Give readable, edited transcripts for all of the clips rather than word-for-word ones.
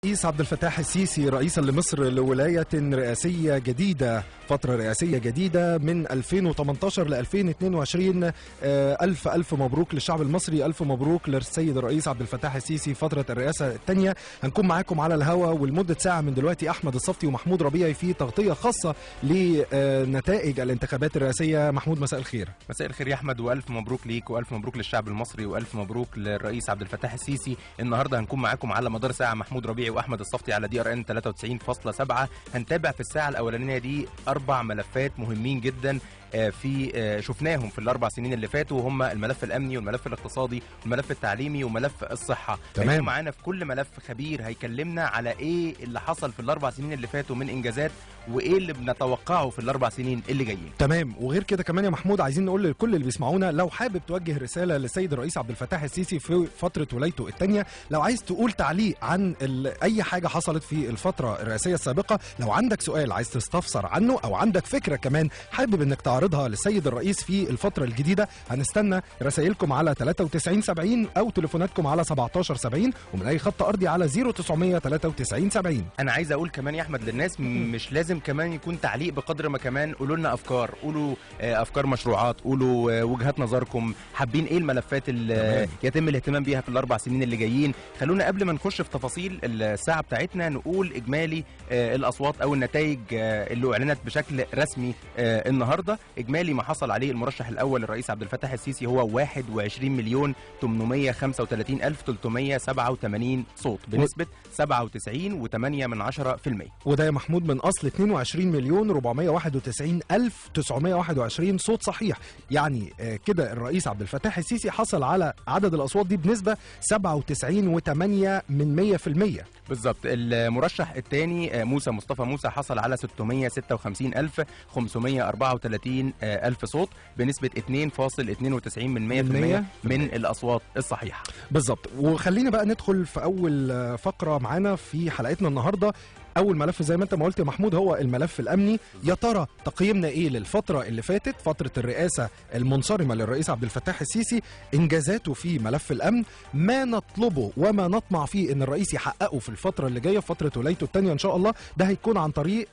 الرئيس عبد الفتاح السيسي رئيسا لمصر لولاية رئاسية جديدة، فترة رئاسية جديدة من 2018 ل 2022. ألف ألف مبروك للشعب المصري، ألف مبروك للسيد الرئيس عبد الفتاح السيسي فترة الرئاسة الثانية. هنكون معاكم على الهواء ولمدة ساعة من دلوقتي أحمد الصفتي ومحمود ربيعي في تغطية خاصة لنتائج الانتخابات الرئاسية. محمود مساء الخير. مساء الخير يا أحمد، وألف مبروك ليك وألف مبروك للشعب المصري وألف مبروك للرئيس عبد الفتاح السيسي. النهارده هنكون معاكم على مدار ساعة محمود ربيعي واحمد الصفتي على DRN 93.7. هنتابع في الساعة الاولانية دي 4 ملفات مهمين جدا في شفناهم في ال4 سنين اللي فاتوا، وهم الملف الامني والملف الاقتصادي والملف التعليمي وملف الصحة. تمام. معانا في كل ملف خبير هيكلمنا على ايه اللي حصل في ال4 سنين اللي فاتوا من انجازات وايه اللي بنتوقعه في ال4 سنين اللي جايين. تمام. وغير كده كمان يا محمود عايزين نقول لكل اللي بيسمعونا، لو حابب توجه رسالة للسيد الرئيس عبد الفتاح السيسي في فترة ولايته الثانية، لو عايز تقول تعليق عن اي حاجة حصلت في الفترة الرئاسية السابقة، لو عندك سؤال عايز تستفسر عنه، او عندك فكرة كمان حابب انك تعرضها للسيد الرئيس في الفترة الجديدة، هنستنى رسائلكم على 93 70 او تليفوناتكم على 17 70، ومن اي خط ارضي على 0900 93 70. انا عايز اقول كمان يا احمد للناس، مش لازم كمان يكون تعليق بقدر ما كمان قولوا لنا افكار، قولوا افكار مشروعات، قولوا وجهات نظركم، حابين ايه الملفات اللي يتم الاهتمام بيها في ال4 سنين اللي جايين. خلونا قبل ما نخش في تفاصيل الساعة بتاعتنا نقول اجمالي الاصوات او النتائج اللي اعلنت بشكل رسمي النهارده. اجمالي ما حصل عليه المرشح الاول الرئيس عبد الفتاح السيسي هو 21,835,387 صوت بنسبة 97.8%. وده يا محمود من اصل 22,491,921 صوت صحيح. يعني كده الرئيس عبد الفتاح السيسي حصل على عدد الاصوات دي بنسبة 97.8%. بالظبط. المرشح الثاني موسى مصطفى موسى حصل على 656,534 ألف صوت بنسبة 2.92% من الأصوات الصحيحة. بالظبط. وخلينا بقى ندخل في أول فقرة معانا في حلقتنا النهاردة. أول ملف زي ما أنت ما قلت يا محمود هو الملف الأمني. يا ترى تقييمنا إيه للفترة اللي فاتت، فترة الرئاسة المنصرمة للرئيس عبد الفتاح السيسي، إنجازاته في ملف الأمن، ما نطلبه وما نطمع فيه إن الرئيس يحققه في الفترة اللي جاية، فترة ولايته الثانية إن شاء الله. ده هيكون عن طريق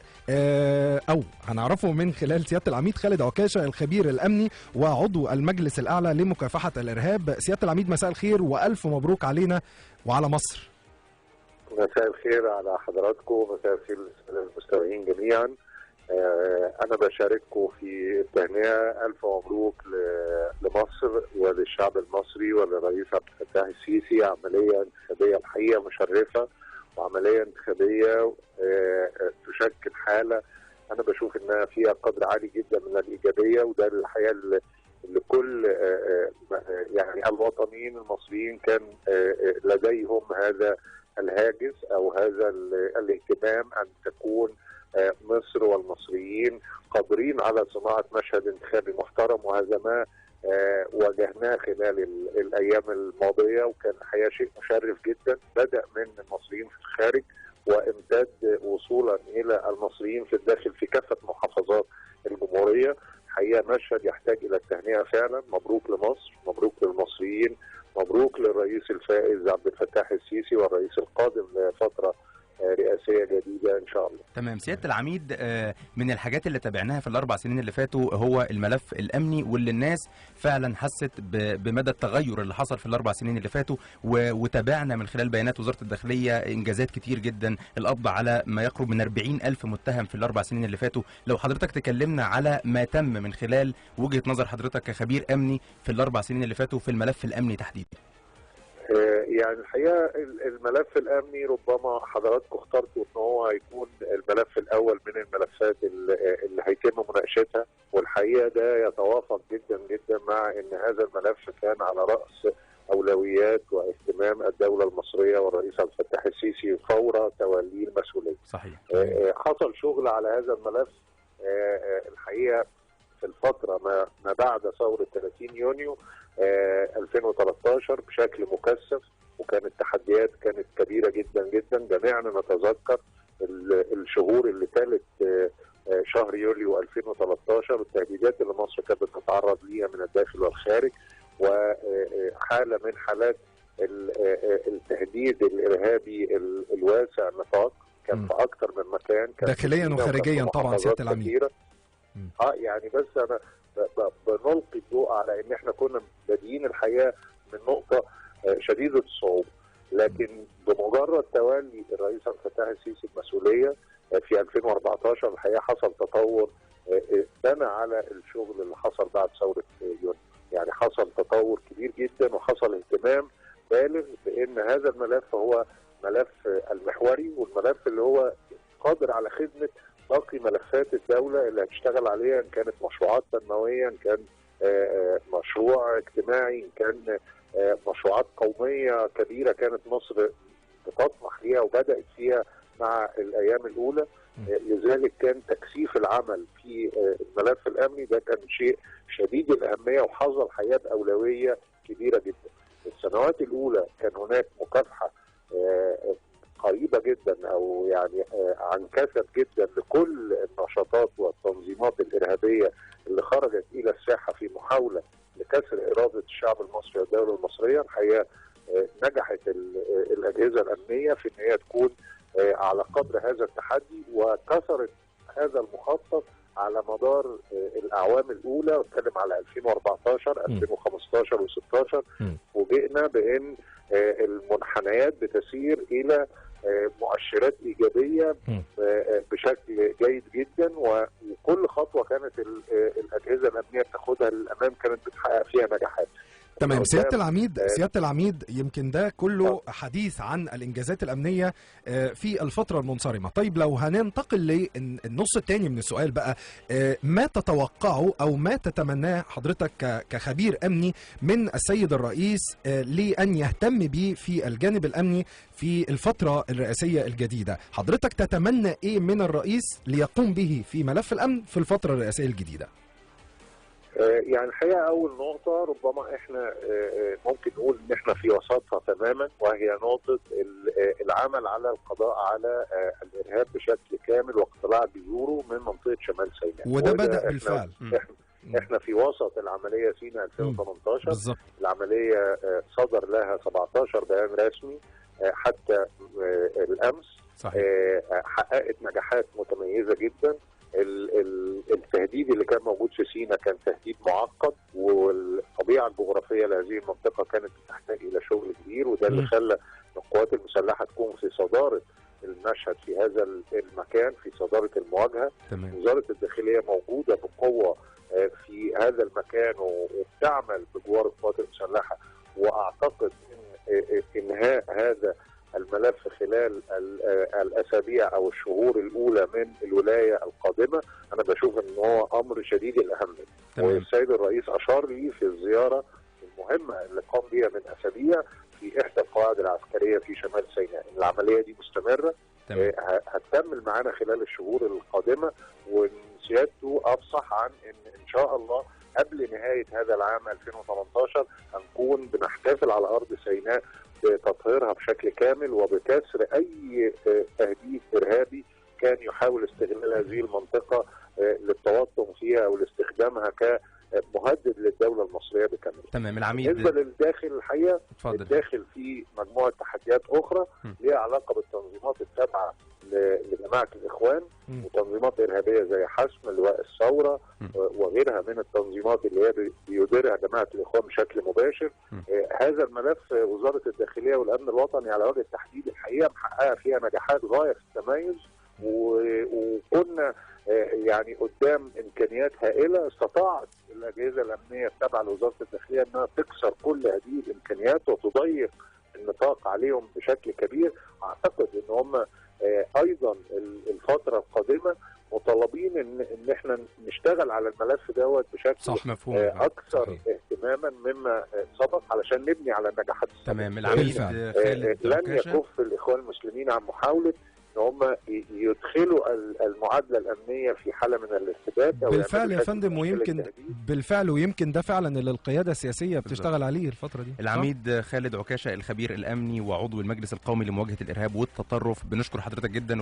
أو هنعرفه من خلال سيادة العميد خالد عكاشة الخبير الأمني وعضو المجلس الأعلى لمكافحة الإرهاب. سيادة العميد مساء الخير وألف مبروك علينا وعلى مصر. مساء الخير على حضراتكم، مساء الخير للمستمعين جميعا. أنا بشارككم في التهنئة. ألف مبروك لمصر وللشعب المصري وللرئيس عبد الفتاح السيسي. عملية انتخابية الحقيقة مشرفة، وعملية انتخابية تشكل حالة أنا بشوف إنها فيها قدر عالي جدا من الإيجابية، وده الحقيقة اللي كل يعني الوطنيين المصريين كان لديهم هذا الهاجس أو هذا الاهتمام أن تكون مصر والمصريين قادرين على صناعة مشهد انتخابي محترم، وهذا ما واجهناه خلال الأيام الماضية، وكان الحقيقة شيء مشرف جدا. بدأ من المصريين في الخارج وامتد وصولا إلى المصريين في الداخل في كافة محافظات الجمهورية. حقيقة مشهد يحتاج إلى التهنئة فعلا. مبروك لمصر، مبروك للمصريين، مبروك للرئيس الفائز عبد الفتاح السيسي والرئيس القادم لفترة رئاسية جديدة إن شاء الله. تمام. سيادة العميد، من الحاجات اللي تابعناها في ال4 سنين اللي فاتوا هو الملف الأمني، واللي الناس فعلا حست بمدى التغير اللي حصل في ال4 سنين اللي فاتوا، وتابعنا من خلال بيانات وزارة الداخلية إنجازات كتير جدا، القبض على ما يقرب من 40,000 متهم في ال4 سنين اللي فاتوا. لو حضرتك تكلمنا على ما تم من خلال وجهة نظر حضرتك كخبير أمني في ال4 سنين اللي فاتوا في الملف الأمني تحديدا. يعني الحقيقة الملف الأمني ربما حضراتكم اخترتوا ان هو هيكون الملف الأول من الملفات اللي هيتم مناقشتها، والحقيقة ده يتوافق جدا جدا مع ان هذا الملف كان على رأس أولويات واهتمام الدولة المصرية والرئيس عبد الفتاح السيسي فور توليه المسؤولية. صحيح. حصل شغل على هذا الملف الحقيقة في الفترة ما بعد ثورة 30 يونيو 2013 بشكل مكثف، وكانت التحديات كانت كبيرة جدا جدا. جميعنا نتذكر الشهور اللي تالت شهر يوليو 2013، التهديدات اللي مصر كانت بتتعرض ليها من الداخل والخارج، وحالة من حالات التهديد التهديد الارهابي الواسع النطاق كان في اكثر من مكان، كان داخليا وخارجيا طبعا سيادة العميد. يعني بس انا بنلقي الضوء على ان احنا كنا بادئين الحقيقة من نقطة شديدة الصعوبة، لكن بمجرد تولي الرئيس عبد الفتاح السيسي المسؤولية في 2014 الحقيقة حصل تطور بنى على الشغل اللي حصل بعد ثورة يونيو. يعني حصل تطور كبير جدا وحصل اهتمام بالغ بان هذا الملف هو ملف المحوري، والملف اللي هو قادر على خدمة باقي ملفات الدولة اللي هتشتغل عليها، ان كانت مشروعات تنموية، ان كان مشروع اجتماعي، ان كان مشروعات قومية كبيرة كانت مصر بتطمح ليها وبدات فيها مع الايام الاولى. لذلك كان تكثيف العمل في الملف الامني ده كان شيء شديد الاهمية، وحظى الحقيقة باولويه كبيرة جدا. السنوات الاولى كان هناك مكافحة قريبه جدا او يعني عن كثب جدا لكل النشاطات والتنظيمات الارهابية اللي خرجت الى الساحة في محاولة لكسر اراده الشعب المصري والدولة المصرية. الحقيقة نجحت الاجهزة الامنية في ان هي تكون على قدر هذا التحدي، وكسرت هذا المخطط على مدار الاعوام الاولى. بتكلم على 2014 2015 و16، فوجئنا بان المنحنيات بتسير الى مؤشرات ايجابية بشكل جيد جدا، وكل خطوة كانت الاجهزة الامنية بتاخدها للامام كانت بتحقق فيها نجاحات. تمام سيادة العميد. سيادة العميد، يمكن ده كله حديث عن الإنجازات الأمنية في الفترة المنصرمة. طيب لو هننتقل للنص الثاني من السؤال بقى، ما تتوقعه أو ما تتمناه حضرتك كخبير أمني من السيد الرئيس لأن يهتم به في الجانب الأمني في الفترة الرئاسية الجديدة؟ حضرتك تتمنى إيه من الرئيس ليقوم به في ملف الأمن في الفترة الرئاسية الجديدة؟ يعني الحقيقة اول نقطة ربما احنا ممكن نقول ان احنا في وسطها تماما، وهي نقطة العمل على القضاء على الارهاب بشكل كامل واقتلاع جذوره من منطقة شمال سيناء، وده بدا بالفعل. احنا في وسط العملية سيناء 2018 بالزبط. العملية صدر لها 17 بيان رسمي حتى الامس. صحيح. حققت نجاحات متميزة جدا. التهديد اللي كان موجود في سيناء كان تهديد معقد، والطبيعة الجغرافية لهذه المنطقة كانت بتحتاج الى شغل كبير، وده اللي خلى القوات المسلحة تكون في صدارة المشهد في هذا المكان، في صدارة المواجهة. تمام. وزارة الداخلية موجودة بقوة في هذا المكان وبتعمل بجوار القوات المسلحة، واعتقد ان انهاء هذا الملف خلال الاسابيع او الشهور الاولى من الولاية القادمة انا بشوف ان هو امر شديد الاهمية. والسيد الرئيس اشار لي في الزيارة المهمة اللي قام بها من اسابيع في احدى القواعد العسكرية في شمال سيناء ان العملية دي مستمرة. تمام. هتكمل معانا خلال الشهور القادمة، وسيادته افصح عن ان شاء الله قبل نهاية هذا العام 2018 هنكون بنحتفل على ارض سيناء بتطهيرها بشكل كامل وبكسر اي تهديد ارهابي كان يحاول استغلال هذه المنطقة للتوطن فيها او لاستخدامها كمهدد للدولة المصرية بكاملها. تمام. العميد، بالنسبة للداخل الحقيقة الداخل في مجموعة تحديات اخرى ليها علاقة بالتنظيمات التابعة لجماعة الاخوان وتنظيمات ارهابية زي حسم، لواء الثورة، وغيرها من التنظيمات اللي هي بيديرها جماعة الاخوان بشكل مباشر. هذا الملف وزارة الداخلية والامن الوطني على وجه التحديد الحقيقة محققة فيها نجاحات غاية في التميز، وكنا يعني قدام امكانيات هائلة استطاعت الاجهزة الامنية التابعة لوزارة الداخلية انها تكسر كل هذه الامكانيات وتضيق النطاق عليهم بشكل كبير. اعتقد ان هم ايضا الفترة القادمة مطالبين ان احنا نشتغل على الملف دوت بشكل صح مفهوم اكثر صحيح. اهتماما مما سبق علشان نبني على النجاحات. تمام. العميد خالد لن يكف الاخوان المسلمين عن محاولة ان هم يدخلوا المعادلة الامنية في حاله من الارتباك. بالفعل يا فندم، ويمكن بالفعل ويمكن ده فعلا اللي القيادة السياسية بتشتغل عليه الفترة دي. العميد خالد عكاشة الخبير الامني وعضو المجلس القومي لمواجهة الارهاب والتطرف، بنشكر حضرتك جدا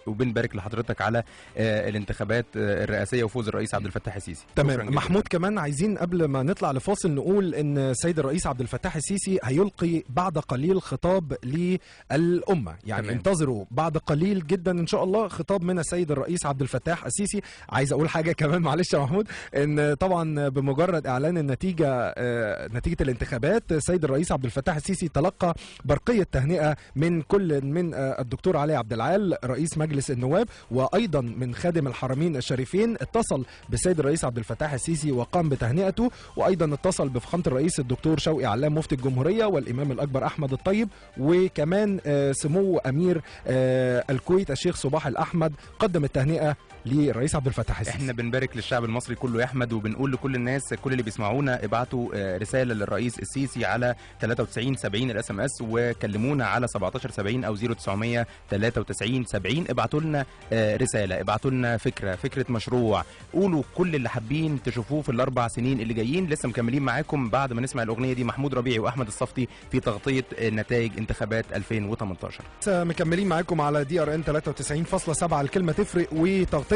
وبنبارك لحضرتك على الانتخابات الرئاسية وفوز الرئيس عبد الفتاح السيسي. تمام محمود، كمان عايزين قبل ما نطلع لفاصل نقول ان السيد الرئيس عبد الفتاح السيسي هيلقي بعد قليل خطاب للامة، يعني تمام. انتظروا بعد قليل جدا ان شاء الله خطاب من السيد الرئيس عبد الفتاح السيسي. عايز اقول حاجة كمان معلش يا محمود، ان طبعا بمجرد اعلان النتيجة، نتيجة الانتخابات، السيد الرئيس عبد الفتاح السيسي تلقى برقية تهنئة من كل من الدكتور علي عبد العال رئيس مجلس النواب، وايضا من خادم الحرمين الشريفين. اتصل بالسيد الرئيس عبد الفتاح السيسي وقام بتهنئته، وايضا اتصل بفخامه الرئيس الدكتور شوقي علام مفتي الجمهورية والامام الاكبر احمد الطيب، وكمان سمو امير الكويت الشيخ صباح الأحمد قدم التهنئة للرئيس عبد الفتاح السيسي. احنا بنبارك للشعب المصري كله يا احمد، وبنقول لكل الناس كل اللي بيسمعونا ابعتوا رسالة للرئيس السيسي على 93 70 ال SMS، وكلمونا على 17 70 او 0900 93 70. ابعتوا لنا رسالة، ابعتوا لنا فكرة مشروع، قولوا كل اللي حابين تشوفوه في الاربع سنين اللي جايين. لسه مكملين معاكم بعد ما نسمع الاغنية دي، محمود ربيعي واحمد الصفتي في تغطية نتائج انتخابات 2018. مكملين معاكم على DRN 93.7 الكلمة تفرق، وتغطية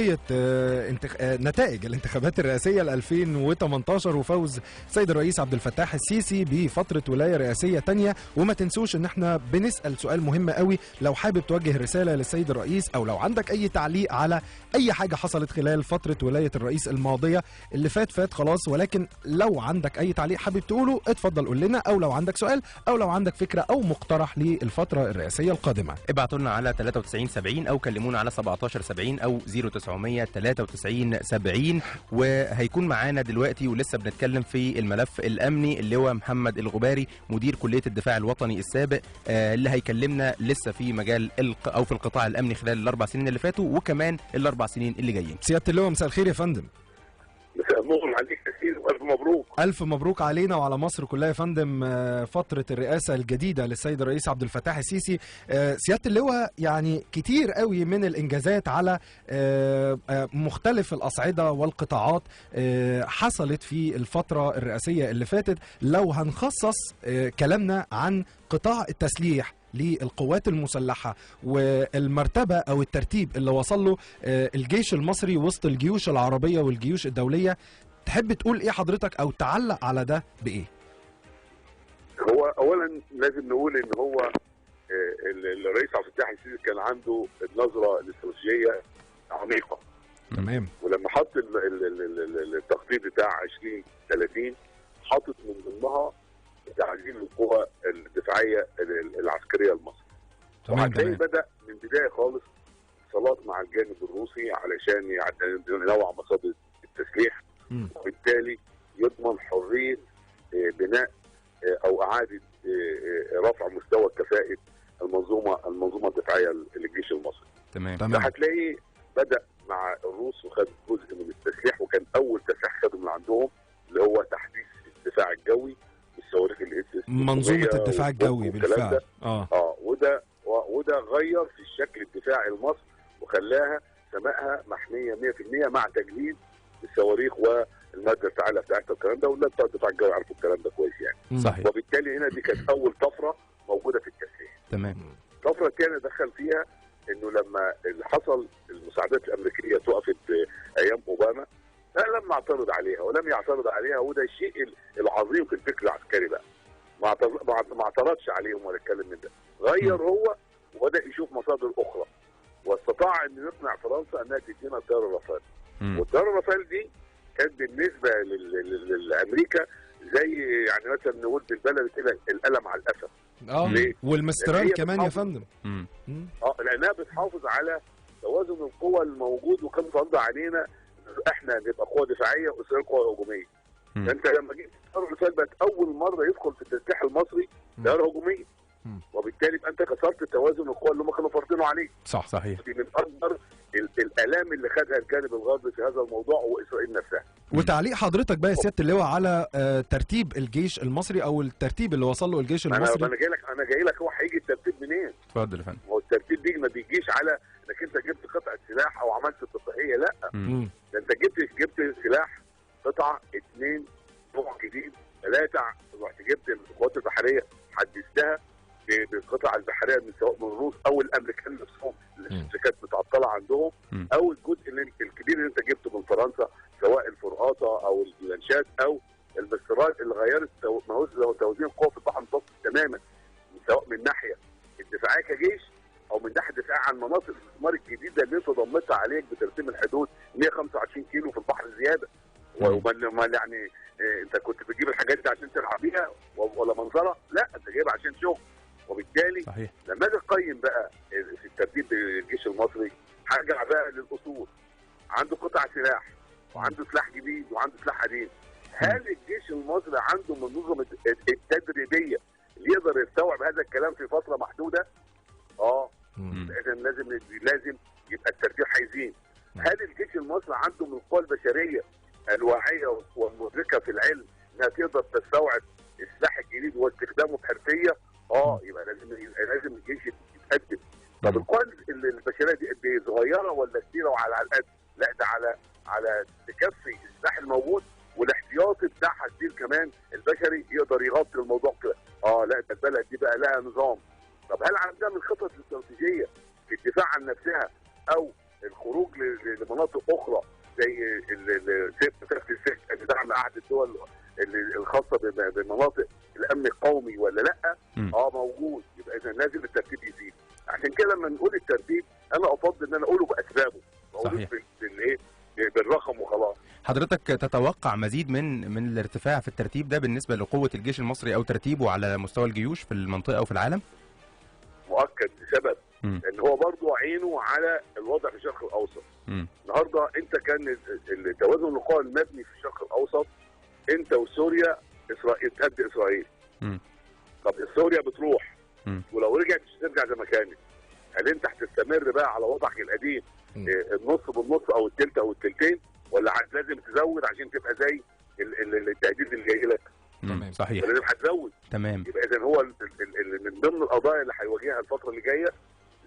نتائج الانتخابات الرئاسية ل 2018 وفوز السيد الرئيس عبد الفتاح السيسي بفترة ولاية رئاسية تانية. وما تنسوش ان احنا بنسأل سؤال مهم قوي، لو حابب توجه رسالة للسيد الرئيس او لو عندك اي تعليق على اي حاجة حصلت خلال فترة ولاية الرئيس الماضية، اللي فات فات خلاص، ولكن لو عندك اي تعليق حابب تقوله اتفضل قول لنا، او لو عندك سؤال او لو عندك فكرة او مقترح للفترة الرئاسية القادمة ابعتوا لنا على 93 70 او كلمونا على 17 70 او 0900 93 70. وهيكون معانا دلوقتي ولسه بنتكلم في الملف الامني اللي هو محمد الغباري مدير كلية الدفاع الوطني السابق، اللي هيكلمنا لسه في مجال او في القطاع الامني خلال الاربع سنين اللي فاتوا وكمان الاربع سنين اللي جايين. سيادة اللواء مساء الخير يا فندم. مساء النور عليك كثير والف مبروك. الف مبروك علينا وعلى مصر كلها يا فندم، فترة الرئاسة الجديدة للسيد الرئيس عبد الفتاح السيسي. سيادة اللواء، يعني كتير قوي من الانجازات على مختلف الاصعدة والقطاعات حصلت في الفترة الرئاسية اللي فاتت. لو هنخصص كلامنا عن قطاع التسليح للقوات المسلحة والمرتبة أو الترتيب اللي وصل له الجيش المصري وسط الجيوش العربية والجيوش الدولية، تحب تقول إيه حضرتك أو تعلق على ده بإيه؟ هو أولا لازم نقول إن هو الرئيس عبد الفتاح السيسي كان عنده النظرة الاستراتيجية عميقة. تمام. ولما حط التخطيط بتاع 2030 حاطط من ضمنها تعزيز القوى الدفاعية العسكرية لمصر. وهتلاقي بدا من بداية خالص اتصالات مع الجانب الروسي علشان ينوع مصادر التسليح، وبالتالي يضمن حرية بناء او اعاده رفع مستوى كفاءة المنظومة الدفاعية للجيش المصري. تمام. فهتلاقي بدا مع الروس وخد جزء من التسليح، وكان اول تسليح خده من عندهم اللي هو تحديث الدفاع الجوي، الصواريخ الاس منظومة الدفاع الجوي بالفعل. وده غير في الشكل الدفاعي لمصر وخلاها سمائها محمية 100% مع تجهيز الصواريخ والمادة الفعالة بتاعتها والكلام ده، والناس بتاع الدفاع الجوي عارفوا الكلام ده كويس يعني. صحيح. وبالتالي هنا دي كانت اول طفرة موجودة في التسليح. تمام. الطفرة الثانية دخل فيها انه لما اللي حصل المساعدات الامريكية توقفت ايام اوباما، لا لم اعترض عليها ولم يعترض عليها، وده الشيء العظيم في الفكر العسكري بقى. ما اعترضش عليهم ولا اتكلم من ده، غير هو وبدا يشوف مصادر اخرى، واستطاع ان يقنع فرنسا انها تدينا الطيارة الرافال. والطياره الرافال دي كانت بالنسبة لامريكا زي يعني مثلا نقول بالبلد كده القلم على القفا. والمسترال كمان يا فندم. لانها بتحافظ على توازن القوى الموجود، وكان فرض علينا احنا نبقى قوة دفاعية واسرائيل قوة هجومية. فانت لما جيت الطيارة بقت اول مرة يدخل في التسليح المصري طيارة هجومية، وبالتالي يبقى انت كسرت توازن القوى اللي هم كانوا فارضينه عليك. صح صحيح. دي من اكبر الالام اللي خدها الجانب الغربي في هذا الموضوع واسرائيل نفسها. وتعليق حضرتك بقى يا سيادة اللواء على ترتيب الجيش المصري او الترتيب اللي وصل له الجيش المصري. انا جاي لك، هو هيجي الترتيب منين؟ اتفضل يا فندم. هو الترتيب دي ما بيجيش على على انك انت جبت قطعه سلاح او عملت اتفاقية، لا ده انت جبت سلاح قطعه، 2 نوع جديد، 3 رحت جبت القوات البحرية حدثتها بالقطع البحرية من سواء من الروس او الامريكان نفسهم اللي كانت متعطلة عندهم، او الجزء الكبير اللي انت جبته من فرنسا سواء الفرقاطه او اللانشات او المسترات اللي غيرت توزيع القوى في البحر المتوسط تماما، سواء من ناحية الدفاعية كجيش او من ناحية الدفاع عن مناطق الاستثمار الجديدة اللي انت ضمتها عليك بترسيم الحدود 125 كيلو في البحر زيادة. وما يعني انت كنت بتجيب الحاجات دي عشان تلعب بيها ولا منظره؟ لا، انت جايبها عشان شغل. وبالتالي صحيح. لما اجي اقيم بقى في الترتيب الجيش المصري هرجع بقى للاصول. عنده قطع سلاح وعنده سلاح جديد وعنده سلاح قديم. هل الجيش المصري عنده من النظم التدريبية اللي يقدر يستوعب هذا الكلام في فترة محدودة؟ اذا لازم يبقى الترتيب هيزيد. هل الجيش المصري عنده من القوى البشرية الواعية والمدركه في العلم انها تقدر تستوعب السلاح الجديد واستخدامه بحرفيه؟ يبقى لازم الجيش يتقدم. طب القوى البشرية دي قد ايه؟ صغيرة ولا كبيرة وعلى القد؟ لا، ده على تكفي السلاح الموجود والاحتياطي بتاعها كبير كمان البشري يقدر يغطي الموضوع كده. لا، ده البلد دي بقى لها نظام. طب هل عندها من خطط استراتيجية في الدفاع عن نفسها او الخروج لمناطق اخرى زي دعم احد الدول الخاصة بمناطق الامن القومي ولا لا؟ موجود. يبقى اذا لازم الترتيب يزيد. عشان كده لما نقول الترتيب انا افضل ان انا اقوله باسبابه، ما اقولوش بالرقم وخلاص. حضرتك تتوقع مزيد من الارتفاع في الترتيب ده بالنسبة لقوه الجيش المصري او ترتيبه على مستوى الجيوش في المنطقة وفي العالم؟ مؤكد، لسبب ان هو برضه عينه على الوضع في الشرق الاوسط. النهارده انت كان التوازن القوى المبني في الشرق الاوسط انت وسوريا، اسرائيل تهدد اسرائيل. طب سوريا بتروح، ولو رجعت مش هترجع زي ما كانت. هل انت هتستمر بقى على وضعك القديم النص بالنص او الثلث او الثلثين، ولا لازم تزود عشان تبقى زي التهديد اللي جاي لك؟ تمام، صحيح، لازم هتزود. تمام. يبقى اذا هو من ضمن القضايا اللي هيواجهها الفترة اللي جاية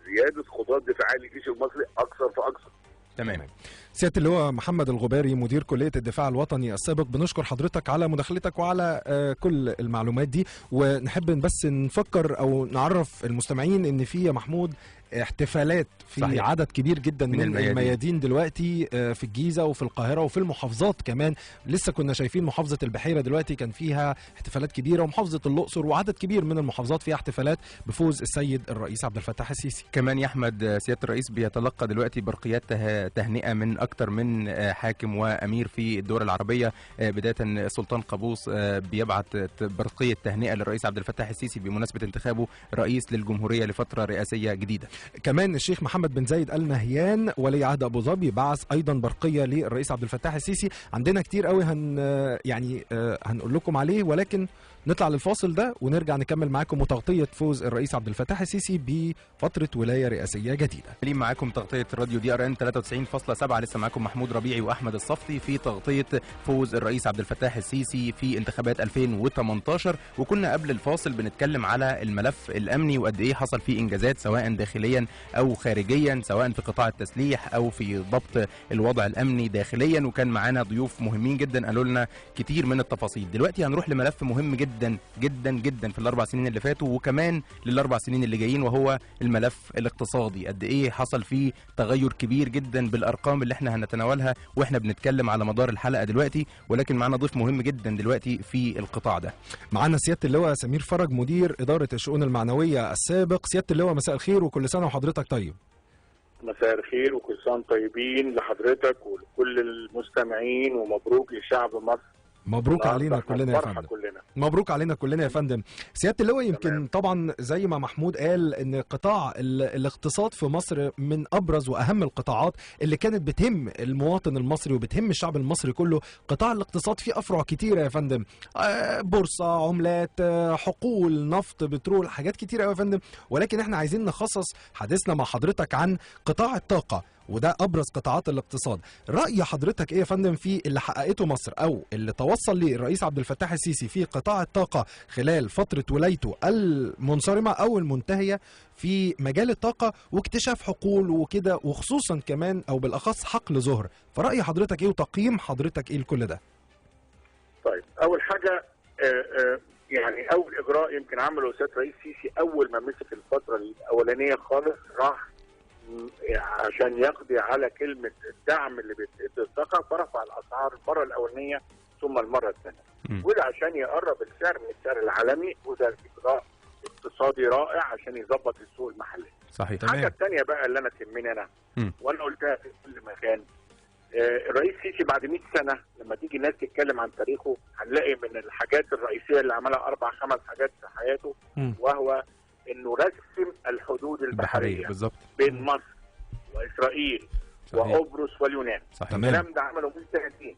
زيادة قدرات دفاعية للجيش المصري اكثر فاكثر. تمام. سيادة اللواء محمد الغباري مدير كلية الدفاع الوطني السابق، بنشكر حضرتك على مداخلتك وعلى كل المعلومات دي، ونحب بس نفكر او نعرف المستمعين ان في يا محمود احتفالات في صحيح. عدد كبير جدا من الميادين دلوقتي في الجيزة وفي القاهرة وفي المحافظات كمان. لسه كنا شايفين محافظة البحيرة دلوقتي كان فيها احتفالات كبيرة، ومحافظة الأقصر، وعدد كبير من المحافظات فيها احتفالات بفوز السيد الرئيس عبد الفتاح السيسي. كمان يا أحمد، سيادة الرئيس بيتلقى دلوقتي برقيات تهنئة من أكثر من حاكم وأمير في الدول العربية. بداية السلطان قابوس بيبعت برقية تهنئة للرئيس عبد الفتاح السيسي بمناسبة انتخابه رئيس للجمهورية لفترة رئاسية جديدة. كمان الشيخ محمد بن زايد آل نهيان ولي عهد ابو ظبي بعث ايضا برقية للرئيس عبد الفتاح السيسي. عندنا كتير قوي يعني هنقول لكم عليه، ولكن نطلع للفاصل ده ونرجع نكمل معاكم وتغطيه فوز الرئيس عبد الفتاح السيسي بفترة ولاية رئاسيه جديدة. معاكم تغطيه راديو DRN 93.7، لسه معاكم محمود ربيعي واحمد الصفتي في تغطيه فوز الرئيس عبد الفتاح السيسي في انتخابات 2018. وكنا قبل الفاصل بنتكلم على الملف الامني وقد ايه حصل فيه انجازات سواء داخليا او خارجيا، سواء في قطاع التسليح او في ضبط الوضع الامني داخليا، وكان معانا ضيوف مهمين جدا قالوا لنا كتير من التفاصيل. دلوقتي هنروح لملف مهم جدا جدا جدا في الاربع سنين اللي فاتوا وكمان للاربع سنين اللي جايين، وهو الملف الاقتصادي. قد ايه حصل فيه تغير كبير جدا بالارقام اللي احنا هنتناولها واحنا بنتكلم على مدار الحلقة دلوقتي، ولكن معانا ضيف مهم جدا دلوقتي في القطاع ده. معانا سيادة اللواء سمير فرج مدير ادارة الشؤون المعنوية السابق. سيادة اللواء مساء الخير وكل سنة وحضرتك طيب. مساء الخير وكل سنة طيبين لحضرتك ولكل المستمعين، ومبروك لشعب مصر. مبروك علينا كلنا يا فندم. مبروك علينا كلنا يا فندم. سيادة اللواء يمكن تمام. طبعا زي ما محمود قال ان قطاع الاقتصاد في مصر من ابرز واهم القطاعات اللي كانت بتهم المواطن المصري وبتهم الشعب المصري كله. قطاع الاقتصاد فيه افرع كتيرة يا فندم، بورصة، عملات، حقول، نفط، بترول، حاجات كتيرة قوي يا فندم، ولكن احنا عايزين نخصص حديثنا مع حضرتك عن قطاع الطاقة وده ابرز قطاعات الاقتصاد. راي حضرتك ايه يا فندم في اللي حققته مصر او اللي توصل ليه الرئيس عبد الفتاح السيسي في قطاع الطاقة خلال فترة ولايته المنصرمه او المنتهية في مجال الطاقة واكتشاف حقول وكده، وخصوصا كمان او بالاخص حقل زهر؟ فراي حضرتك ايه وتقييم حضرتك ايه لكل ده؟ طيب، اول حاجة يعني اول اجراء يمكن عمله سيادة الرئيس السيسي اول ما مسك الفترة الاولانية خالص، راح عشان يقضي على كلمة الدعم اللي بيتقدم الطاقة، فرفع الاسعار المرة الاولانية ثم المرة الثانية، وده عشان يقرب السعر من السعر العالمي، وده اجراء اقتصادي رائع عشان يظبط السوق المحلي. صحيح. الحاجة الثانية بقى اللي انا تهمني انا وانا قلتها في كل مكان، الرئيس السيسي بعد 100 سنة لما تيجي الناس تتكلم عن تاريخه هنلاقي من الحاجات الرئيسية اللي عملها 4-5 حاجات في حياته، وهو انه رسم الحدود البحرية بالظبط بين مصر واسرائيل وقبرص واليونان. الكلام ده عمله من سنتين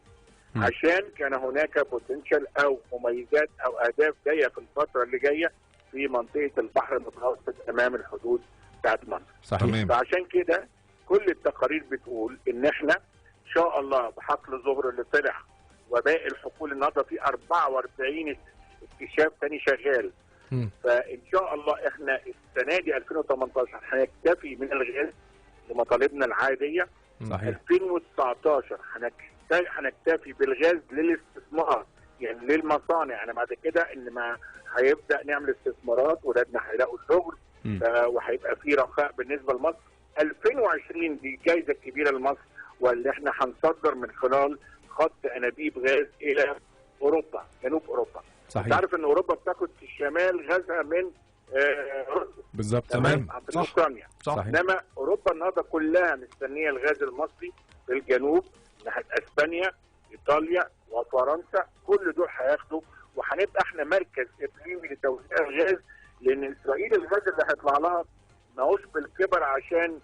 عشان كان هناك potential او مميزات او اهداف جاية في الفترة اللي جاية في منطقة البحر المتوسط امام الحدود بتاعت مصر. صحيح. فعشان كده كل التقارير بتقول ان احنا ان شاء الله بحقل زهر اللي طلع وباقي الحقول النهارده في 44 اكتشاف تاني شغال. فان شاء الله احنا السنة دي 2018 هنكتفي من الغاز لمطالبنا العادية. صحيح. 2019 هنكتفي بالغاز للاستثمار، يعني للمصانع. يعني بعد كده ان ما هيبدا نعمل استثمارات، ولادنا هيلاقوا شغل، وهيبقى في رخاء بالنسبة لمصر. 2020 دي الجائزة الكبيرة لمصر، واللي احنا هنصدر من خلال خط انابيب غاز الى اوروبا، جنوب اوروبا. صحيح. انت عارف ان اوروبا بتاخد في الشمال غازها من روسيا. بالظبط. تمام. عن طريق اوكرانيا. صح. انما اوروبا النهارده كلها مستنيه الغاز المصري في الجنوب ناحية اسبانيا، ايطاليا وفرنسا، كل دول هياخدوا، وهنبقى احنا مركز اقليمي لتوزيع الغاز، لان اسرائيل الغاز اللي هيطلع لها ما هوش بالكبر عشان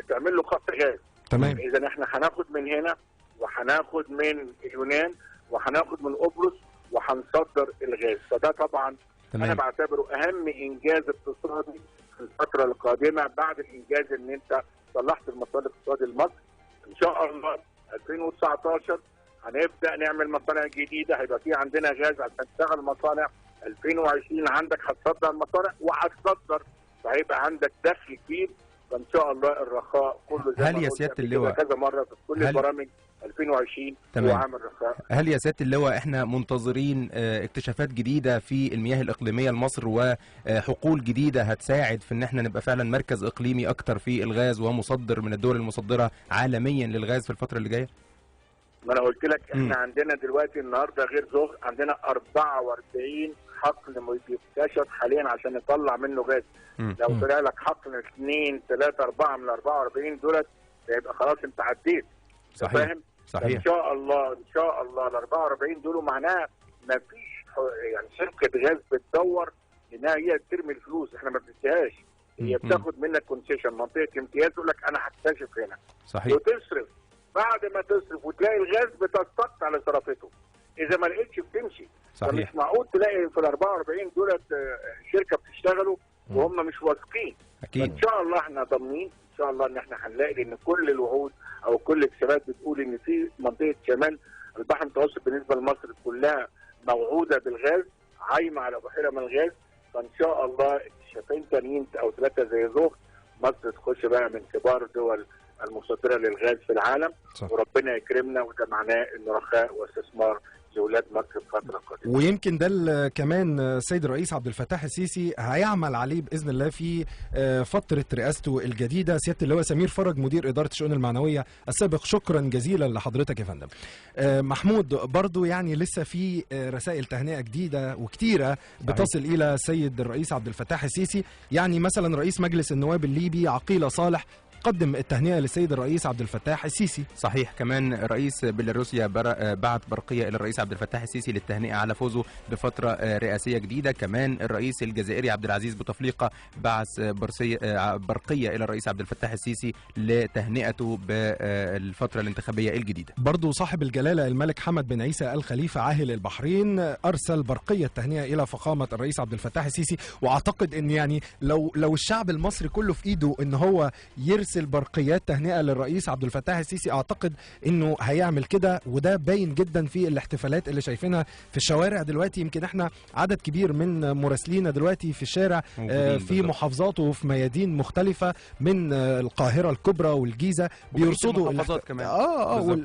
تعمل له خط غاز. تمام. اذا احنا هناخد من هنا وهناخد من اليونان وهناخد من قبرص وهنصدر الغاز. فده طبعا تمام. انا بعتبره اهم انجاز اقتصادي في الفترة القادمة بعد الانجاز ان انت صلحت المسار الاقتصادي لمصر. ان شاء الله 2019 هنبدا نعمل مصانع جديدة، هيبقى في عندنا غاز عشان تشتغل مصانع. 2020 عندك هتصدر مصانع وهتصدر، فهيبقى عندك دخل كبير. فان شاء الله الرخاء كله زي هل يا سيادة اللواء كذا مرة في كل البرامج 2020 هو عام الرخاء. هل يا سيادة اللواء احنا منتظرين اكتشافات جديدة في المياه الاقليمية لمصر وحقول جديدة هتساعد في ان احنا نبقى فعلا مركز اقليمي اكتر في الغاز ومصدر من الدول المصدرة عالميا للغاز في الفترة اللي جاية؟ ما انا قلت لك احنا عندنا دلوقتي النهارده غير زهر عندنا 44 حقل بيكتشف حاليا عشان نطلع منه غاز. لو طلع لك حقل 2 3 4 من 44 دولت يبقى خلاص انت عديت. صحيح. فاهم؟ صحيح. ان شاء الله ان شاء الله ال 44 دول معناها ما فيش يعني شركة غاز بتدور انها هي ترمي الفلوس، احنا ما بنديهاش، هي بتاخد منك concession، منطقة امتياز، تقول لك انا هكتشف هنا. صحيح. وتصرف، بعد ما تصرف وتلاقي الغاز بتستقطع على صرافته، اذا ما لقيتش بتمشي. صحيح. فمش معقول تلاقي في ال 44 دولت شركة بتشتغلوا وهم مش واثقين. اكيد. ان شاء الله احنا ضامنين ان شاء الله ان احنا هنلاقي، لان كل الوعود او كل الحسابات بتقول ان في منطقة شمال البحر المتوسط بالنسبة لمصر كلها موعوده بالغاز، عايمه على بحيرة من الغاز. فان شاء الله اكتشافين تانيين او ثلاثة زي زهر، مصر تخش بقى من كبار الدول المصدرة للغاز في العالم. صح. وربنا يكرمنا، وده معناه انه رخاء واستثمار لاولاد مصر في الفترة القادمة. ويمكن ده كمان السيد الرئيس عبد الفتاح السيسي هيعمل عليه باذن الله في فترة رئاسته الجديدة. سيادة اللواء سمير فرج مدير ادارة الشؤون المعنوية السابق، شكرا جزيلا لحضرتك يا فندم. محمود، برضو يعني لسه في رسائل تهنئة جديدة وكتيره بتصل الى السيد الرئيس عبد الفتاح السيسي. يعني مثلا رئيس مجلس النواب الليبي عقيله صالح قدم التهنئة للسيد الرئيس عبد الفتاح السيسي. صحيح. كمان رئيس بيلاروسيا بعت برقية إلى الرئيس عبد الفتاح السيسي للتهنئة على فوزه بفترة رئاسية جديدة. كمان الرئيس الجزائري عبد العزيز بوتفليقة بعث برقية إلى الرئيس عبد الفتاح السيسي لتهنئته بالفترة الانتخابية الجديدة. برضو صاحب الجلالة الملك حمد بن عيسى الخليفة عاهل البحرين أرسل برقية تهنئة إلى فخامة الرئيس عبد الفتاح السيسي. وأعتقد أن يعني لو الشعب المصري كله في إيده أن هو يرسل يرسل برقيات تهنئة للرئيس عبد الفتاح السيسي. اعتقد انه هيعمل كده، وده باين جدا في الاحتفالات اللي شايفينها في الشوارع دلوقتي. يمكن احنا عدد كبير من مراسلينا دلوقتي في الشارع، في محافظات وفي ميادين مختلفة من القاهرة الكبرى والجيزه، بيرصدوا المحافظات كمان.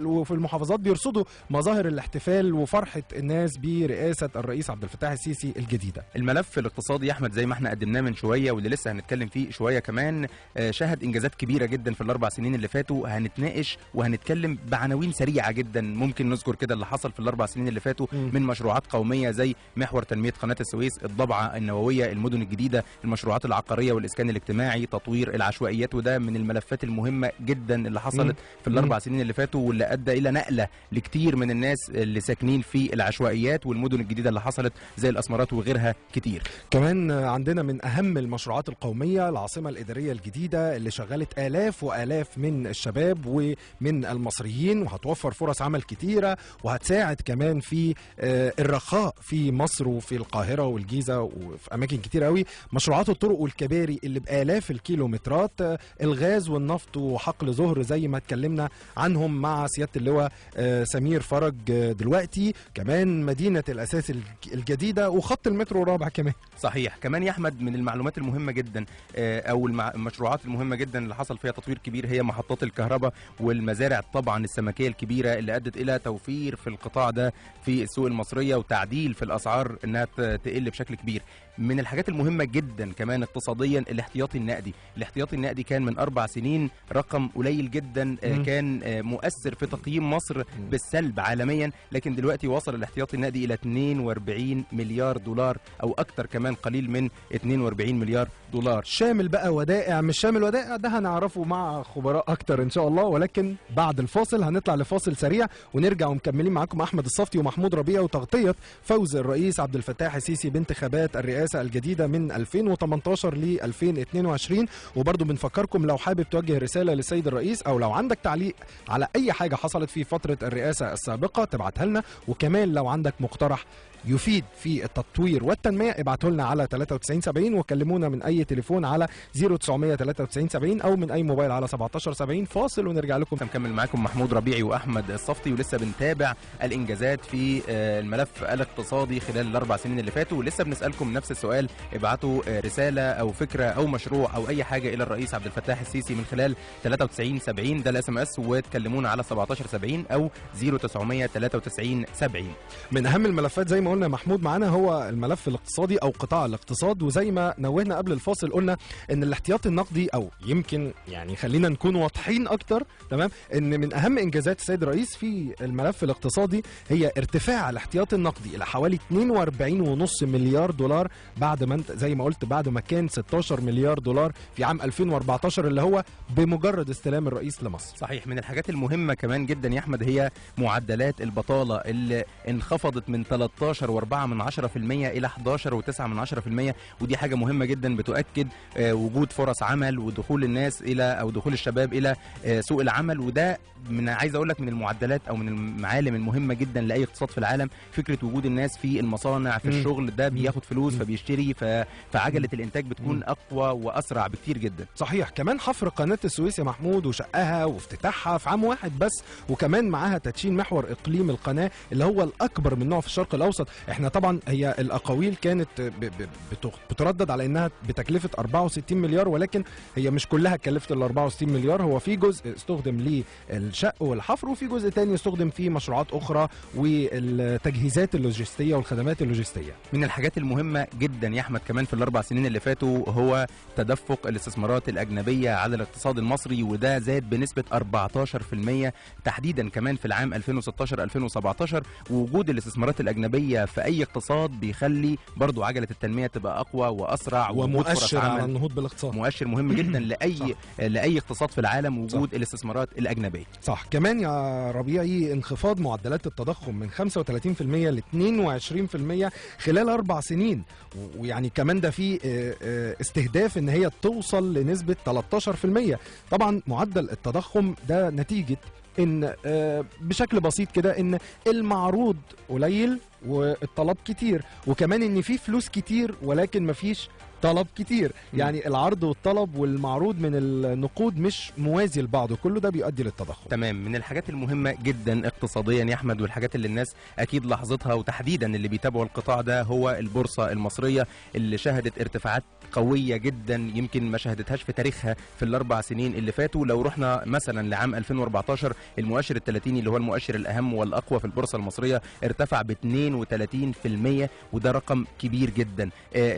وفي المحافظات بيرصدوا مظاهر الاحتفال وفرحه الناس برئاسة الرئيس عبد الفتاح السيسي الجديدة. الملف الاقتصادي يا احمد زي ما احنا قدمناه من شوية واللي لسه هنتكلم فيه شوية كمان، شهد انجازات كبيرة جدا في ال4 سنين اللي فاتوا. هنتناقش وهنتكلم بعناوين سريعة جدا، ممكن نذكر كده اللي حصل في ال4 سنين اللي فاتوا من مشروعات قومية زي محور تنمية قناة السويس، الضبعه النووية، المدن الجديدة، المشروعات العقارية والاسكان الاجتماعي، تطوير العشوائيات، وده من الملفات المهمة جدا اللي حصلت في ال4 سنين اللي فاتوا واللي ادى الى نقله لكتير من الناس اللي ساكنين في العشوائيات، والمدن الجديدة اللي حصلت زي الاسمرات وغيرها كتير. كمان عندنا من اهم المشروعات القومية العاصمة الادارية الجديدة اللي شغلت الاف والاف من الشباب ومن المصريين، وهتوفر فرص عمل كتيرة وهتساعد كمان في الرخاء في مصر وفي القاهرة والجيزه وفي اماكن كتير قوي. مشروعات الطرق والكباري اللي بالاف الكيلومترات، الغاز والنفط وحقل زهر زي ما اتكلمنا عنهم مع سيادة اللواء سمير فرج دلوقتي، كمان مدينة الاساس الجديدة وخط المترو الرابع كمان. صحيح. كمان يا احمد من المعلومات المهمة جدا او المشروعات المهمة جدا اللي حصل فيها تطوير كبير هي محطات الكهرباء والمزارع طبعا السمكيه الكبيرة اللي ادت الى توفير في القطاع ده في السوق المصرية وتعديل في الاسعار انها تقل بشكل كبير. من الحاجات المهمة جدا كمان اقتصاديا الاحتياطي النقدي. الاحتياطي النقدي كان من 4 سنين رقم قليل جدا، كان مؤثر في تقييم مصر بالسلب عالميا، لكن دلوقتي وصل الاحتياطي النقدي الى 42 مليار دولار او اكتر كمان قليل من 42 مليار دولار. شامل بقى ودائع مش شامل ودائع ده هنعرفه مع خبراء اكتر ان شاء الله، ولكن بعد الفاصل. هنطلع لفاصل سريع ونرجع ومكملين معاكم احمد الصفتي ومحمود ربيع وتغطية فوز الرئيس عبد الفتاح السيسي بانتخابات الرئاسة الجديدة من 2018 ل 2022. وبرضو بنفكركم لو حابب توجه رسالة للسيد الرئيس أو لو عندك تعليق على أي حاجة حصلت في فترة الرئاسة السابقة تبعتها لنا، وكمان لو عندك مقترح يفيد في التطوير والتنمية ابعته لنا على 9370، وكلمونا من أي تليفون على 0900 93 70 أو من أي موبايل على 1770. فاصل ونرجع لكم. نكمل معاكم محمود ربيعي وأحمد الصفتي، ولسه بنتابع الإنجازات في الملف الاقتصادي خلال ال4 سنين اللي فاتوا، ولسه بنسألكم نفس السؤال. ابعتوا رسالة أو فكرة أو مشروع أو أي حاجة إلى الرئيس عبد الفتاح السيسي من خلال 93 70 ده ال SMS، وتكلمونا على 1770 أو 0900 93 70. من أهم الملفات زي ما قلنا محمود معانا هو الملف الاقتصادي او قطاع الاقتصاد، وزي ما نوهنا قبل الفاصل قلنا ان الاحتياطي النقدي، او يمكن يعني خلينا نكون واضحين اكتر، تمام، ان من اهم انجازات السيد الرئيس في الملف الاقتصادي هي ارتفاع الاحتياطي النقدي الى حوالي 42.5 مليار دولار بعد ما زي ما قلت بعد ما كان 16 مليار دولار في عام 2014 اللي هو بمجرد استلام الرئيس لمصر. صحيح. من الحاجات المهمة كمان جدا يا احمد هي معدلات البطالة اللي انخفضت من 13.4% إلى 11.9%، ودي حاجة مهمة جدا بتؤكد وجود فرص عمل ودخول الناس إلى أو دخول الشباب إلى سوق العمل. وده من عايز أقول لك من المعدلات أو من المعالم المهمة جدا لأي اقتصاد في العالم، فكرة وجود الناس في المصانع في الشغل، ده بياخد فلوس فبيشتري، فعجلة الإنتاج بتكون أقوى وأسرع بكتير جدا. صحيح. كمان حفر قناة السويس يا محمود وشقها وافتتاحها في عام واحد بس، وكمان معاها تدشين محور إقليم القناة اللي هو الأكبر من نوعه في الشرق الأوسط. احنا طبعا هي الاقاويل كانت بتردد على انها بتكلفه 64 مليار، ولكن هي مش كلها كلفت ال 64 مليار، هو في جزء استخدم للشق والحفر وفي جزء تاني استخدم في مشروعات اخرى والتجهيزات اللوجستية والخدمات اللوجستية. من الحاجات المهمة جدا يا احمد كمان في ال4 سنين اللي فاتوا هو تدفق الاستثمارات الاجنبية على الاقتصاد المصري، وده زاد بنسبة 14% تحديدا كمان في العام 2016 2017. ووجود الاستثمارات الاجنبية في اي اقتصاد بيخلي برضو عجله التنمية تبقى اقوى واسرع، ومؤشر على النهوض بالاقتصاد، مؤشر مهم جدا لاي اقتصاد في العالم وجود الاستثمارات الاجنبية. صح. كمان يا ربيعي انخفاض معدلات التضخم من 35% ل 22% خلال 4 سنين، ويعني كمان ده في استهداف ان هي توصل لنسبه 13%. طبعا معدل التضخم ده نتيجة ان بشكل بسيط كده ان المعروض قليل والطلب كتير، وكمان ان في فلوس كتير ولكن مفيش طلب كتير. يعني العرض والطلب والمعروض من النقود مش موازي لبعضه، كله ده بيؤدي للتضخم. تمام. من الحاجات المهمة جدا اقتصاديا يا أحمد، والحاجات اللي الناس أكيد لاحظتها وتحديدا اللي بيتابعوا القطاع ده، هو البورصة المصرية اللي شهدت ارتفاعات قوية جدا يمكن ما شهدتهاش في تاريخها في ال4 سنين اللي فاتوا. لو رحنا مثلا لعام 2014، المؤشر الثلاثيني اللي هو المؤشر الأهم والأقوى في البورصة المصرية ارتفع ب 32%، وده رقم كبير جدا.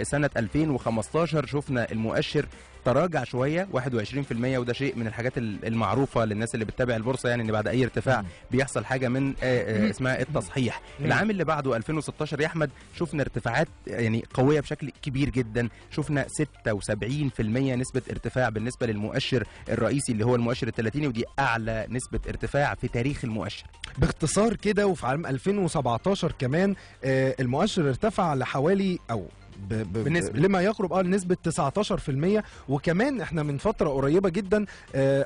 سنة 2015 شفنا المؤشر تراجع شوية 21%، وده شيء من الحاجات المعروفة للناس اللي بتتابع البورصة، يعني ان بعد اي ارتفاع بيحصل حاجة من اسمها التصحيح. العام اللي بعده 2016 يا احمد شفنا ارتفاعات يعني قوية بشكل كبير جدا، شفنا 76% نسبه ارتفاع بالنسبة للمؤشر الرئيسي اللي هو المؤشر الثلاثيني، ودي اعلى نسبه ارتفاع في تاريخ المؤشر باختصار كده. وفي عام 2017 كمان المؤشر ارتفع لحوالي او بالنسبة لما يقرب لنسبة 19%. وكمان احنا من فترة قريبة جدا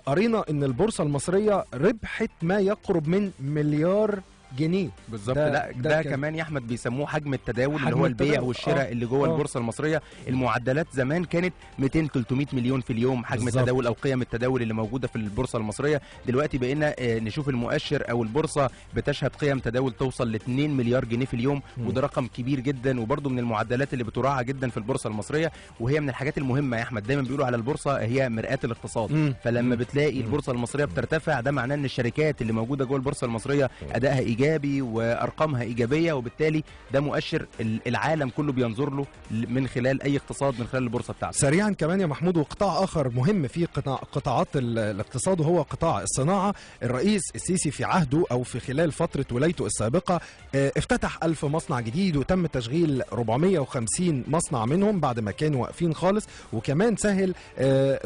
قرينا ان البورصة المصرية ربحت ما يقرب من مليار جنيه بالظبط. ده, ده كمان يا احمد بيسموه حجم التداول، اللي هو البيع والشراء اللي جوه البورصة المصرية. المعدلات زمان كانت 200 300 مليون في اليوم حجم بالزبط. التداول او قيم التداول اللي موجودة في البورصة المصرية. دلوقتي بقينا نشوف المؤشر او البورصة بتشهد قيم تداول توصل ل 2 مليار جنيه في اليوم، وده رقم كبير جدا، وبرده من المعدلات اللي بتراعى جدا في البورصة المصرية، وهي من الحاجات المهمة يا احمد. دايما بيقولوا على البورصة هي مرآة الاقتصاد، فلما بتلاقي البورصة المصرية بترتفع ده معناه ان الشركات اللي موجودة جوه البورصة المصرية ادائها ايجابي وارقامها ايجابية، وبالتالي ده مؤشر العالم كله بينظر له من خلال اي اقتصاد من خلال البورصة بتاعته. سريعا كمان يا محمود، وقطاع اخر مهم في قطاعات الاقتصاد وهو قطاع الصناعة. الرئيس السيسي في عهده او في خلال فترة ولايته السابقة افتتح 1000 مصنع جديد، وتم تشغيل 450 مصنع منهم بعد ما كانوا واقفين خالص، وكمان سهل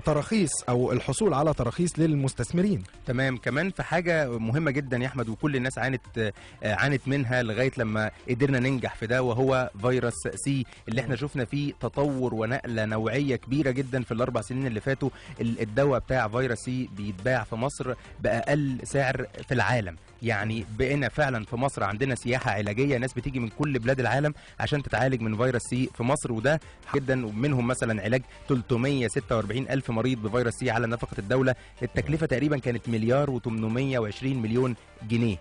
تراخيص او الحصول على تراخيص للمستثمرين. تمام. كمان في حاجة مهمة جدا يا احمد وكل الناس عانت منها لغاية لما قدرنا ننجح في ده، وهو فيروس سي اللي احنا شفنا فيه تطور ونقله نوعية كبيرة جدا في ال4 سنين اللي فاتوا. الدواء بتاع فيروس سي بيتباع في مصر باقل سعر في العالم، يعني بقينا فعلا في مصر عندنا سياحة علاجية، ناس بتيجي من كل بلاد العالم عشان تتعالج من فيروس سي في مصر، وده جدا. ومنهم مثلا علاج 346 ألف مريض بفيروس سي على نفقه الدولة، التكلفة تقريبا كانت 1,820,000,000 جنيه.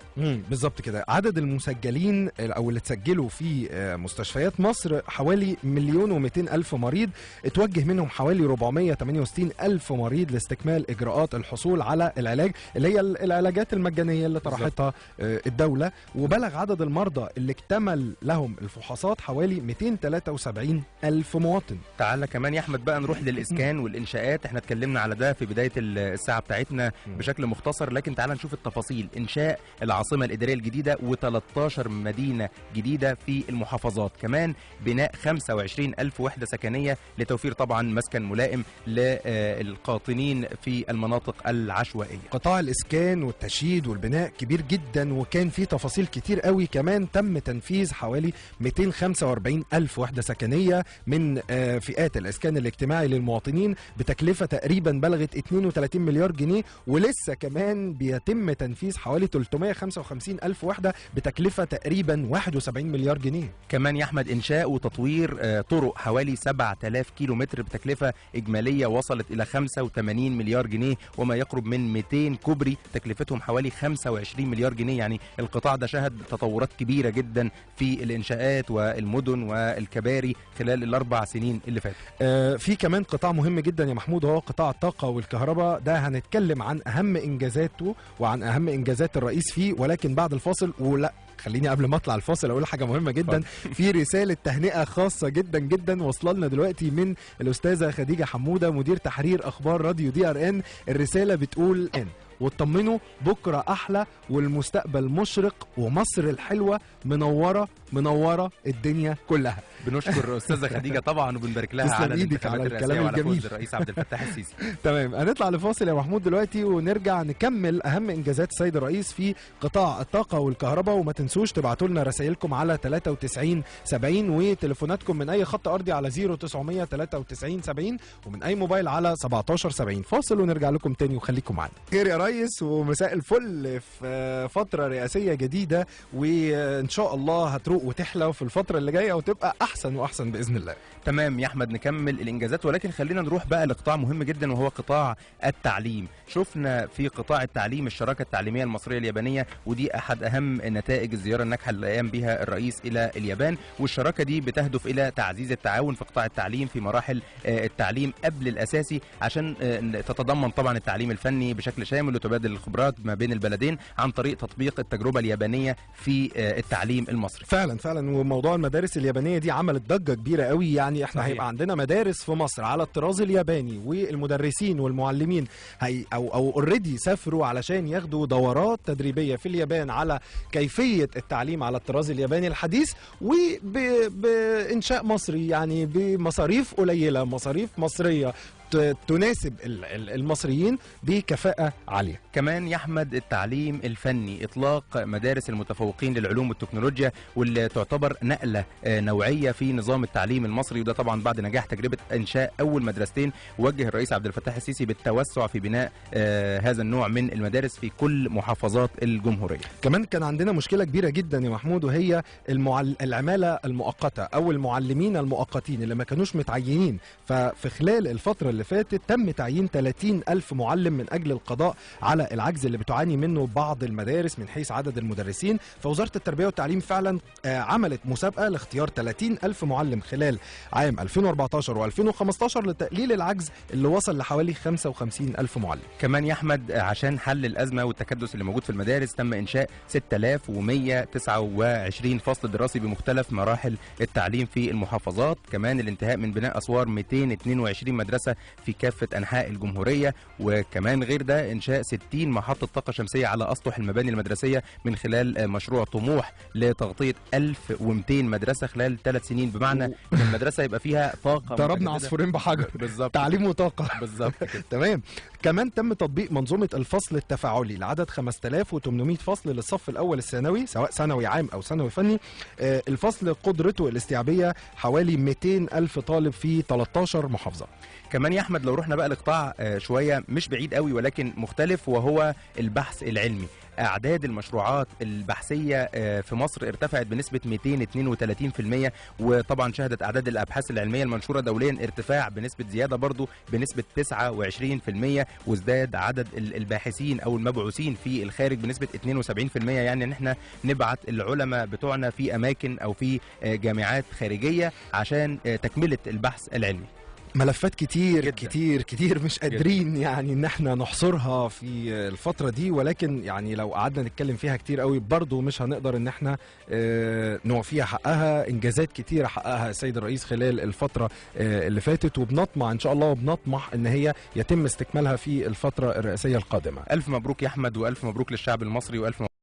بالظبط كده. عدد المسجلين او اللي اتسجلوا في مستشفيات مصر حوالي 1,200,000 مريض، اتوجه منهم حوالي 468,000 مريض لاستكمال اجراءات الحصول على العلاج اللي هي العلاجات المجانية اللي طرحتها الدولة. وبلغ عدد المرضى اللي اكتمل لهم الفحوصات حوالي 273,000 مواطن. تعالى كمان يا احمد بقى نروح للاسكان والانشاءات. احنا اتكلمنا على ده في بداية الساعة بتاعتنا بشكل مختصر، لكن تعالى نشوف التفاصيل. انشاء العاصمة الادارية الجديدة و13 مدينة جديدة في المحافظات، كمان بناء 25,000 وحده سكنية لتوفير طبعا مسكن ملائم للقاطنين في المناطق العشوائية. قطاع الاسكان والتشييد والبناء كبير جدا، وكان فيه تفاصيل كتير قوي. كمان تم تنفيذ حوالي 245,000 وحده سكنية من فئات الاسكان الاجتماعي للمواطنين بتكلفه تقريبا بلغت 32 مليار جنيه، ولسه كمان بيتم تنفيذ حوالي 355,000 وحده بتكلفه تقريبا 71 مليار جنيه. كمان يا احمد انشاء وتطوير طرق حوالي 7000 كيلو متر بتكلفه اجمالية وصلت الى 85 مليار جنيه، وما يقرب من 200 كوبري تكلفتهم حوالي 25 مليار جنيه. يعني القطاع ده شهد تطورات كبيرة جدا في الانشاءات والمدن والكباري خلال ال4 سنين اللي فاتوا. في كمان قطاع مهم جدا يا محمود، هو قطاع الطاقة والكهرباء. ده هنتكلم عن اهم انجازاته وعن اهم انجازات الرئيس فيه، ولكن بعد الفاصل. ولا خليني قبل ما اطلع الفاصل اقول حاجة مهمة جدا. في رسالة تهنئة خاصة جدا جدا وصلنا لنا دلوقتي من الاستاذة خديجة حموده، مدير تحرير اخبار راديو DRN. الرسالة بتقول ان واطمنوا بكره احلى والمستقبل مشرق ومصر الحلوة منورة منورة الدنيا كلها. بنشكر استاذه خديجة طبعا وبنبارك لها على الانتخابات الرئاسية وعلى فوز الرئيس عبد الفتاح السيسي. تمام، هنطلع لفاصل يا محمود دلوقتي ونرجع نكمل اهم انجازات السيد الرئيس في قطاع الطاقة والكهرباء. وما تنسوش تبعتوا لنا رسائلكم على 93 70 وتليفوناتكم من اي خط ارضي على 0900 93 70 ومن اي موبايل على 17 70. فاصل ونرجع لكم تاني وخليكم معانا. خير يا ريس. ريس، ومساء الفل في فترة رئاسيه جديدة، وان شاء الله هتروق وتحلى في الفترة اللي جاية وتبقى احسن واحسن باذن الله. تمام يا احمد، نكمل الانجازات، ولكن خلينا نروح بقى لقطاع مهم جدا وهو قطاع التعليم. شفنا في قطاع التعليم الشراكة التعليمية المصرية اليابانية، ودي احد اهم نتائج الزيارة الناجحة اللي قام بها الرئيس الى اليابان، والشراكه دي بتهدف الى تعزيز التعاون في قطاع التعليم في مراحل التعليم قبل الاساسي، عشان تتضمن طبعا التعليم الفني بشكل شامل وتبادل الخبرات ما بين البلدين عن طريق تطبيق التجربة اليابانية في التعليم المصري. فعلا فعلا، وموضوع المدارس اليابانية دي عملت ضجه كبيرة قوي، يعني احنا صحيح. هيبقى عندنا مدارس في مصر على الطراز الياباني، والمدرسين والمعلمين هي او already سافروا علشان ياخدوا دورات تدريبية في اليابان على كيفية التعليم على الطراز الياباني الحديث، وبانشاء مصري، يعني بمصاريف قليله، مصاريف مصرية تناسب المصريين بكفاءة عالية. كمان يا أحمد التعليم الفني، إطلاق مدارس المتفوقين للعلوم والتكنولوجيا، واللي تعتبر نقلة نوعية في نظام التعليم المصري، وده طبعا بعد نجاح تجربة إنشاء أول مدرستين. وجه الرئيس عبد الفتاح السيسي بالتوسع في بناء هذا النوع من المدارس في كل محافظات الجمهورية. كمان كان عندنا مشكلة كبيرة جدا يا محمود، وهي العمالة المؤقتة أو المعلمين المؤقتين اللي ما كانوش متعينين. ففي خلال الفترة اللي فاتت تم تعيين 30 ألف معلم من أجل القضاء على العجز اللي بتعاني منه بعض المدارس من حيث عدد المدرسين. فوزارة التربية والتعليم فعلا عملت مسابقة لاختيار 30 ألف معلم خلال عام 2014 و2015 لتقليل العجز اللي وصل لحوالي 55 ألف معلم. كمان يا أحمد عشان حل الأزمة والتكدس اللي موجود في المدارس تم إنشاء 6129 فصل دراسي بمختلف مراحل التعليم في المحافظات. كمان الانتهاء من بناء أسوار 222 مدرسة في كافة أنحاء الجمهورية، وكمان غير ده إنشاء 60 محطة طاقة شمسية على أسطح المباني المدرسية من خلال مشروع طموح لتغطية 1200 مدرسة خلال 3 سنين، بمعنى إن المدرسة يبقى فيها طاقة. ضربنا عصفورين بحجر بالظبط، تعليم وطاقة بالظبط. تمام. كمان تم تطبيق منظومة الفصل التفاعلي لعدد 5800 فصل للصف الأول الثانوي، سواء ثانوي عام أو ثانوي فني. الفصل قدرته الاستيعابية حوالي 200 ألف طالب في 13 محافظة. كمان يا أحمد لو رحنا بقى لقطاع شوية مش بعيد قوي ولكن مختلف، وهو البحث العلمي. أعداد المشروعات البحثية في مصر ارتفعت بنسبة 232%، وطبعا شهدت أعداد الأبحاث العلمية المنشورة دوليا ارتفاع بنسبة زيادة برضو بنسبة 29%، وازداد عدد الباحثين أو المبعوثين في الخارج بنسبة 72%. يعني إن احنا نبعت العلماء بتوعنا في أماكن أو في جامعات خارجية عشان تكملة البحث العلمي. ملفات كتير جداً. كتير كتير مش قادرين يعني ان احنا نحصرها في الفترة دي، ولكن يعني لو قعدنا نتكلم فيها كتير قوي برضو مش هنقدر ان احنا نوفيها حقها. انجازات كتيرة حققها السيد الرئيس خلال الفترة اللي فاتت، وبنطمع ان شاء الله وبنطمح ان هي يتم استكمالها في الفترة الرئاسية القادمة. الف مبروك يا احمد، والف مبروك للشعب المصري، والف